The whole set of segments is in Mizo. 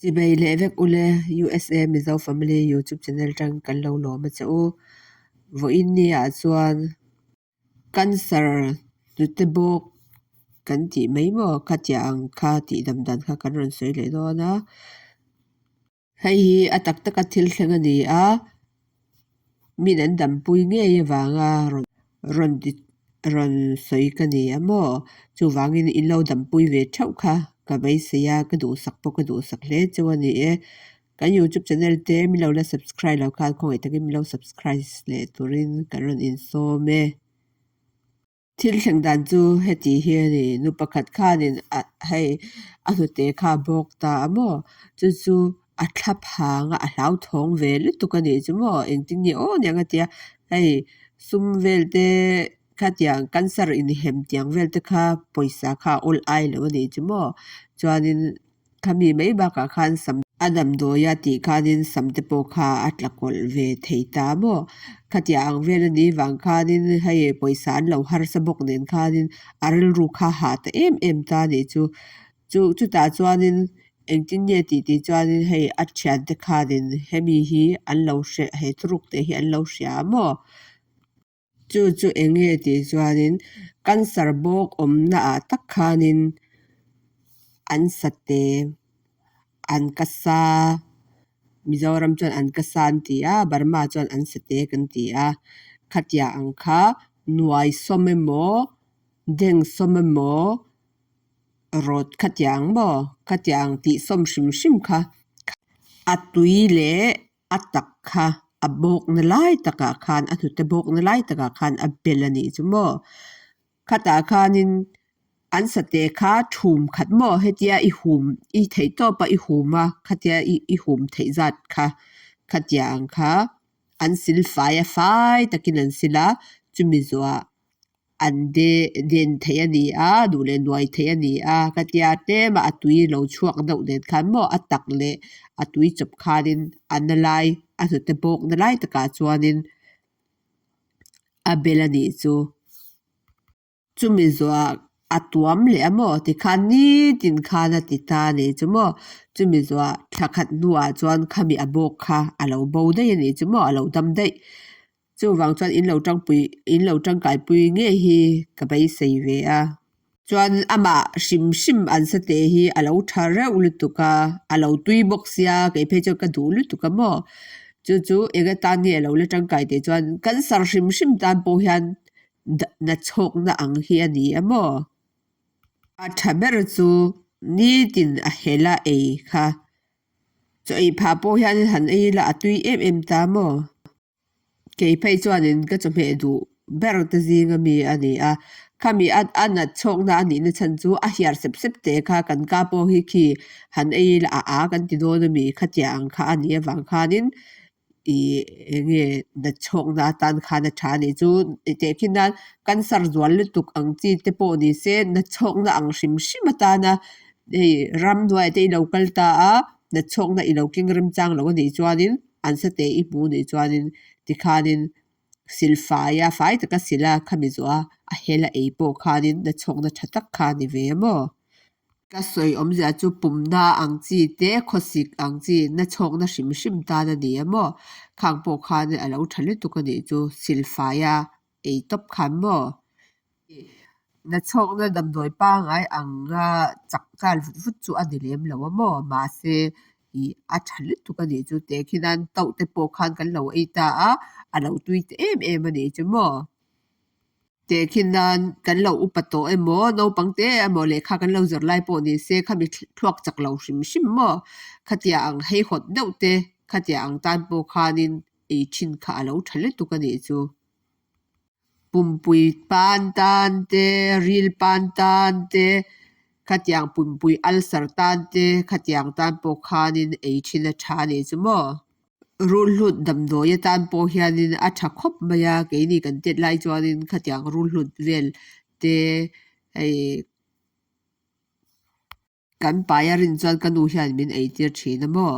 Chibai leh vek ule USA Mizo Family YouTube channel tang kan lo lawm a che u. Vawiin ni ah chuan cancer hnute bawk kan tih mai maw khatia ang kha tih dam dan kha kan rawn sawi leh dawn a. Hei hi a tak taka thil thleng a ni a, min an dampui ngei avanga rawn rawn ti rawn sawi ka ni a maw? Chuvangin in lo dampui ve theuh kha ka beisei a, ka duhsak pawh ka duhsak hle cheu a ni e. Kan youtube channel te min lo la subscribe lo khan khawngaih takin min lo subscribe leh turin kan rawn insawm e. Thil thleng dan chu heti hi a ni, nu pakhat khanin a hei a hnute kha a bawk ta a maw? Chu chu a thla phang a, a hlauthawng ve lutuk a nih chu maw? Engtin nge aw aniang a ti a, hei sum vel te khatiang cancer inhem tiang vel te kha pawisa kha a awl ai lo a nih chu maw? Chuanin Khami mai bakah khan sam a damdawi a tih khanin sam te pawh kha a tla kawlh ve thei ta maw? Khatia ang vel a nih vang khanin hei pawisa an lo harsa bawk nen khanin a rilru kha hah ta em em ta a nih chu. Chu chutah chuanin engtin nge tih tih chuanin hei a thiante khanin hemi hi an lo hre he thuruk te hi an lo hria maw? Chu chu eng nge tih chuanin cancer bawk awmna ah tak khanin an sate an ka sa Mizoram chuan an ka sa an ti a Burma chuan an sate kan ti a khatiang ang kha nuai sawm emaw deng sawm emaw rawt khatiang maw khatiang tih sawm hrim hrim kha a tui leh A tak kha a bawkna lai takah khan a hnute bawkna lai takah khan a bel a nih chu maw? Khatah khanin an sate kha thum khat maw? Hetia i hum i theih tawp a i hum a khatia i i hum theih zat kha khatia ang kha an sil fai a fai takin an sil a chumi zawhah An de den theih a ni a, duh leh nuai theih a ni a, ka tia tlem a, a tui lo chhuak deuh nen khan maw a tak leh a tui chawp khanin a na lai a hnute bawk na lai takah chuanin a bel a nih chu. Chumi zawhah a tuam leh a maw tikhan nitin khan a ti ta a nih chu maw, chumi zawhah thla khat hnuah chuan khami a bawk kha a lo bo daih a nih chu maw a lo dam daih. Chuvang chuan in lo tangpui in lo tangkaipui ngei hi ka beisei ve a. Chuan amah hrim hrim an sate hi a lo tha reuh lutuk a, a lo tui bawk sia kei phei chuan ka duh lutuk a maw. Chu chu eng atan nge a lo la tangkai tih chuan cancer hrim hrim tan pawh hian nachhawkna ang hi a ni a maw. A tha ber chu nitin a hela ei kha. Chaw ei phah pawh hian han ei ila a tui em em ta maw. Kei phei chuanin ka chawhmeh duh ber te zing ami a ni a, khami a a nat chhawkna a nihna chhan chu a hiar sep sep teh kha kan ka pawh hi khi han ei ila a a kan ti dawn ami khatiang ang kha a nih avang khanin ih eng nge nat chhawkna atan khan a tha a nih chu tehkhin nan cancer zual lutuk ang chi te pawh ni se nat chhawkna ang hrim hrim atana hei ramhnuai te i lo kal ta a nat chhawkna i lo keng remchang lo a nih chuanin. An sate i hmu nih chuanin tikhanin silfai a fai taka sil a khami zawh a a hel a ei pawh khanin nachhawkna tha tak kha a ni ve a maw? Ka sawi awmzia chu pumna ang chi te khawsik ang chi nachhawkna hrim hrim tan a ni a maw? Khang pawh khanin a lo tha lutuk a nih chu silfai a ei tawp khan maw? Nachhawkna damdawi pangngai anga chak nghal vut vut chu a ni lem lo a maw? Mahse ih a tha lutuk a nih chu teh khian tauh te pawh khan kan lo ei ta a, a lo tui ta em em a nih chu maw? Teh khian kan lo upa tawh emaw naupang te emaw lehkha kan lo zawrh lai pawh ni se khami thluak chak lo hrim hrim maw? Khatia ang heihawt deuh te khatia ang tan pawh khanin ei thin kha a lo tha lutuk a nih chu. Pumpui pan tan te, ril pan tan te, khatiang pumpui ulcer tan te khatiang tan pawh khanin ei thin a tha a nih chu maw. Rulhlut damdawi atan pawh hianin a tha khawp mai a, keini kan tet lai chuanin khatiang rulhlut vel te hei Kan pai a rin chuan ka nu hian min eitir thin a maw?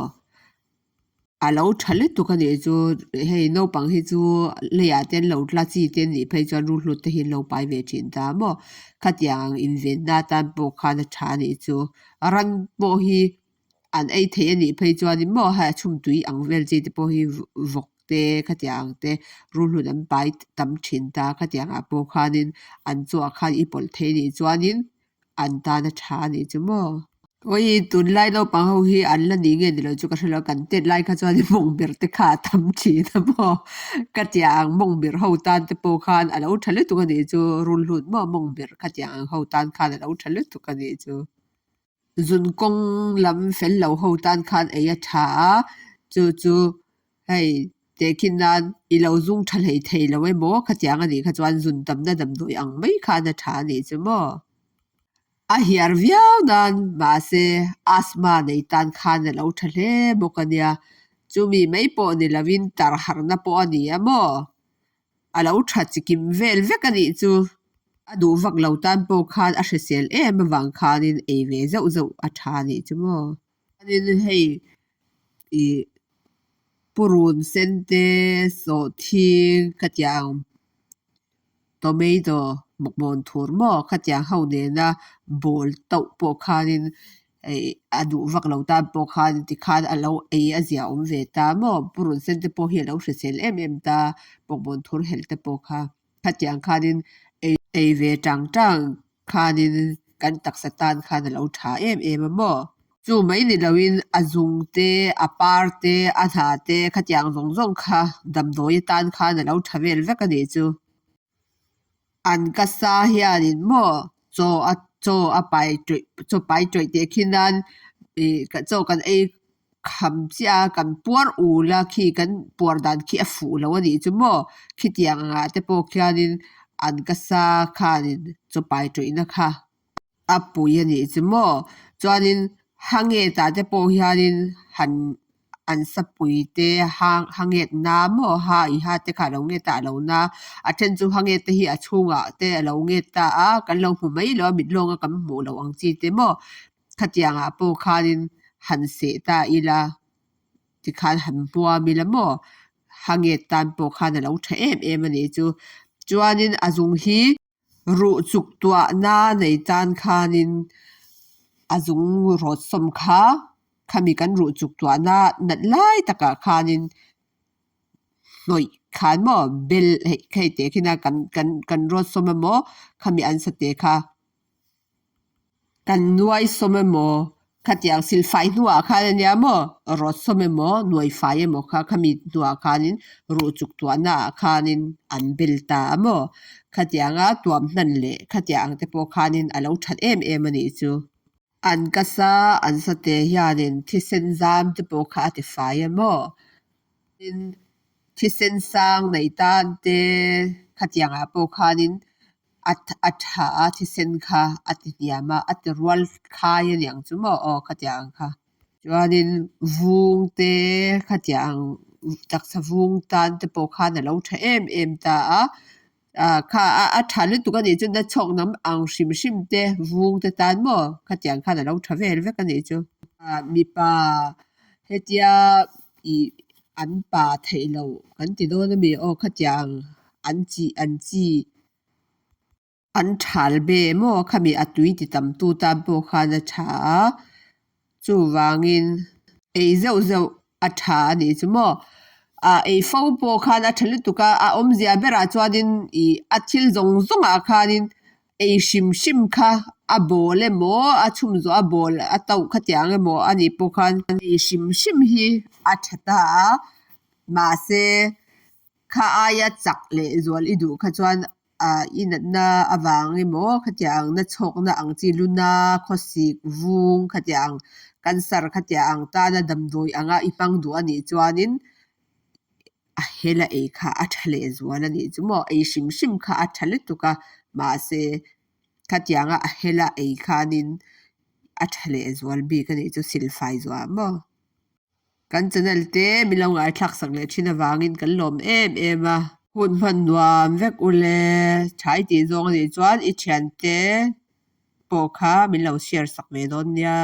A lo tha lutuk a nih chu hei naupang hi chu leiah te an lo tla chi te an nih phei chuan ruhlut te hi an lo pai ve thin ta maw? Khatiang invenna atan pawh khan a tha a nih chu. Ran pawh hi. An ei thei a nih phei chuanin maw hei a chhum tui ang vel chi te pawh hi vawk te khatiang ang te rulhut an pai tam thin ta khatiang ah pawh khanin an chaw ah khan i pawlh thei a nih chuanin an tan a tha a nih chu maw. Awii tunlai naupang ho hi an la ni nge ni lo chu ka hrelo kan tet lai kha chuan mawngber te kha a tam thin a maw ka tia ang mawngber ho tan te pawh khan a lo tha lutuk a nih chu rulhut maw mawngber khatiang ang ho tan khan a lo tha lutuk a nih chu. Zun kawng lam fel lo ho tan khan ei a tha a, chu chu hei tehkhin nan i lo zung tha hlei thei lo emaw khatiang a nih kha chuan zun tamna damdawi ang mai khan a tha a nih chu maw. A hiar viau nan mahse asthma nei tan khan a lo tha hle bawk a nia, chumi mai pawh ni lovin tar harhna pawh a ni a maw. A lo tha chikim vel vek a nih chu. A duh vak lo tan pawh khan a hrisel em avang khanin ei ve zauh zauh a tha a nih chu maw. Chuanin hei ih purun sen te sawhthing khatiang tomato mawkmawn thur maw khatiang ho nena bawl tauh pawh khanin ih a duh vak lo tan pawh khan tikhan a lo ei a zia awm ve ta maw purun sen te pawh hi a lo hrisel em em ta mawkmawn thur helh te pawh kha khatiang khanin ei ei ve tang tang khanin kan taksa tan khan a lo tha em em a maw. Chu mai ni loin a zung te a par te a hna te khatiang zawng zawng kha damdawi atan khan a lo tha vel vek a nih chu. An ka sa hianin maw chaw a chaw a pai tawih chaw pai tawih teh khi nan ih chaw kan ei kham chiah a kan puar ul a khi kan puar dan khi a fuh lo a nih chu maw khitiang angah te pawh khianin an ka sa khanin chaw pai tawihna kha a pui a nih chu maw chuanin hanget ah te pawh hianin han an sapui te hang hanget na maw ha i ha te kha a lo nget a a lo na a then chu hanget te hi a chhungah te a lo nget ta a kan lo hmu mai lo a mit lawnga kan hmuh loh ang chi te maw khatiang ah pawh khanin han seh ta ila tikhan han hmuam ila maw hanget tan pawh khan a lo tha em em a nih chu chuanin a zung hi. Ruh chuk tuahna nei tan khanin a zung rawt sawm kha khami kan ruh chuk tuahna nat lai takah khanin hnawih khan maw bel hei hei teh khin a kan kan kan rawt sawm emaw khami an sate kha. Kan nuai sawm emaw khatiang silfai hnuah khan a nia maw rawt sawm emaw nuai fai emaw kha khami hnuah khanin ruh chuk tuahna ah khanin an bel ta a maw khatianga tuam hnan leh khatiang ang te pawh khanin a lo that em em a nih chu. An ka sa an sa te hianin thisen zam te pawh kha a ti fai a maw tin thisen sang nei tan te khatiang ah pawh khanin a a tha a thisen kha a ti hniam a a ti rual khai a niang chu maw aw khatiang ang kha chuanin vung te khatiang ang taksa vung tan te pawh khan a lo tha em em ta a ah kha a tha lutuk a nih chu na chhawk lam ang hrim hrim te vung te tan maw khatiang khan a lo tha vel vek a nih chu ah mipa hetia ih an pa theih loh kan ti dawn ami aw khatiang an chi an chi. An thal be maw khami a tui ti tam tu tan pawh khan a tha a, chuvangin ei zeuh zeuh a tha a nih chu maw. Ah ei fo pawh khan a tha lutuk a, a awmzia berah chuanin ih a thil zawng zawngah khanin ei hrim hrim kha a bawl emaw a chhum zawh a bawl a tauh khatiang emaw a nih pawh khan ei hrim hrim hi a tha ta a, mahse kha aia chak leh zual i duh kha chuan ah i natna avang emaw khatiang na chhawkna ang chi luna khawsik vung khatiang cancer khatiang ang tana damdawi anga i hmang duh a nih chuanin a hel a ei kha a tha leh zual a nih chu maw ei hrim hrim kha a tha lutuk a mahse khatianga a hel a ei khanin a tha leh zual bik a nih chu silfai zuah maw. Kan channel te min lo ngaithlak sak leh thin avangin kan lawm em em a. Hun hman nuam vek u le. Tha i tih zawng a nih chuan i thiante pawh kha min lo share sak ve dawn nia.